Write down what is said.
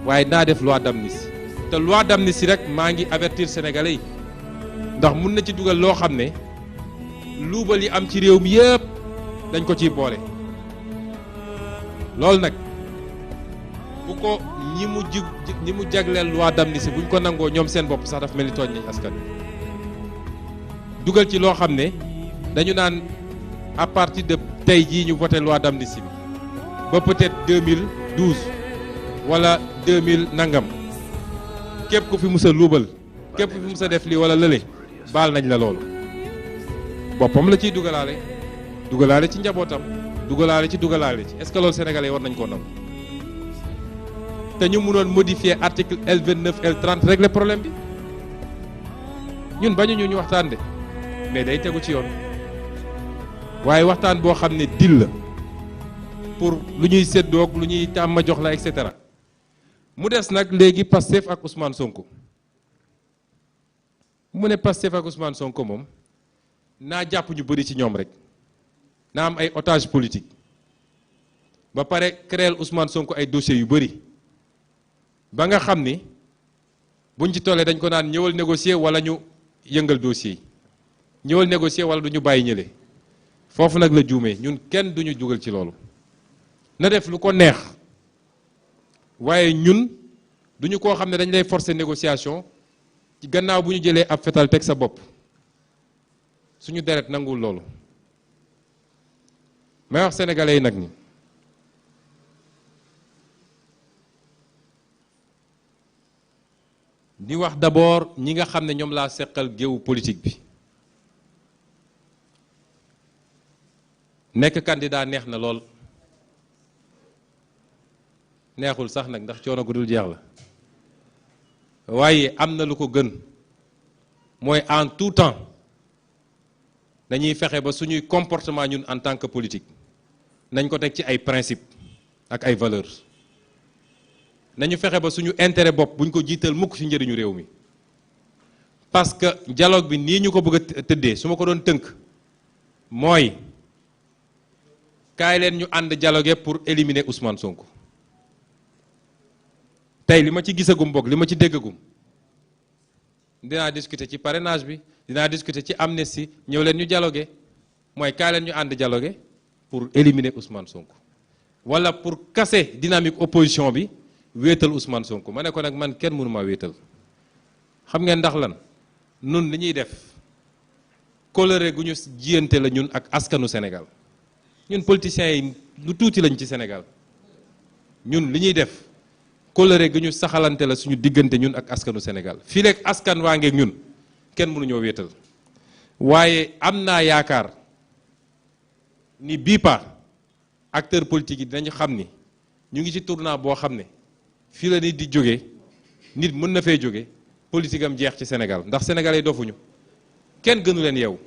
waaye naa def loi d'amnistie te loi d'amnistie rek maa ngi avertir sénégalais yi ndax mun na ci dugal loo xam ne luubal yi am ci réew mi yëpp dañ ko ciy boole loolu nag bu ko ñi mu jagleel loi d'amnistie buñ ko nangoo ñoom seen bopp sax daf mel ni tooñ nañ askan wi dugal ci loo xam ne dañu naan à partir de tey jii ñu voté loi d'amnistie bi ba peut-être 2012 wala 2000 nangam képp ku fi mus a luubal képp ku fi mus a def lii wala lële baal nañ la loolu boppam la ciy dugalaale ci njabootam dugalaale ci est-ce que loolu sénégalais war nañ koo nangu te ñu mënoon modifier article L29 L30 régler problème bi ñun bañu ñu waxtaan de mais day tegu ci yoon waaye waxtaan boo xam ne dil la pour lu ñuy séddoog lu ñuy tàmma jox la et cetera mu des nag léegi Pastef ak Ousmane Sonko mu ne Pastef ak Ousmane Sonko moom naa jàpp ñu bëri ci ñoom rek naa am ay otage politique ba pare créer Ousmane Sonko ay dossiers yu bëri ba nga xam ni buñ ci tollee dañ ko naan ñëwal négocier wala ñu yëngal dossier yi ñëwal négocier wala du ñu bàyyi ñële foofu nag la juumee ñun kenn duñu dugal ci loolu na def lu ko neex waaye ñun duñu koo xam ne dañ lay forcer négociation ci gannaaw bu ñu jëlee ab fetal teg sa bopp suñu deret nanguwul loolu may wax sénégalais yi nag ni di wax d'abord ñi nga xam ne ñoom laa seqal géewu politique bi nekk candidat neex na lool neexul sax nag ndax coono gu dul jeex la waaye am na lu ko gën mooy en tout temps dañuy fexe ba suñuy comportement ñun en tant que politique nañ ko teg ci ay principe ak ay valeurs nañu fexe ba suñu intérêt bopp buñ ko jiital mukk ci njëriñu réew mi parce que dialogue bi nii ñu ko bëgg a tëddee su ma ko doon tënk mooy kaay leen ñu ànd dialoguer pour éliminer Ousmane Sonko tey li ma ci gisagum boog li ma ci déggagum dinaa discuter ci parrainage bi dinaa discuter ci amnistie ñëw leen ñu dialoguer mooy kaay leen ñu ànd dialoguer pour éliminer Ousmane Sonko wala pour casser dynamique opposition bi wéetal Ousmane Sonko ma ne ko nag man kenn mënu maa wéetal xam ngeen ndax lan nun li ñuy def coloré gu ñu jiyante la ñun ak askanu Sénégal ñun politiciens yi lu tuuti lañ ci Sénégal ñun li ñuy def coloré gu ñu saxalante la suñu diggante ñun ak askanu Sénégal fii leeg askan waa ngeeg ñun kenn mënuñoo wéetal waaye am naa yaakaar ni bii pa acteur politique yi dinañu xam ni ñu ngi ci tournant boo xam ne fii la nit di jóge nit mën na fay jóge politique am jeex ci Sénégal ndax sénégalais dofuñu kenn gënu leen yeewu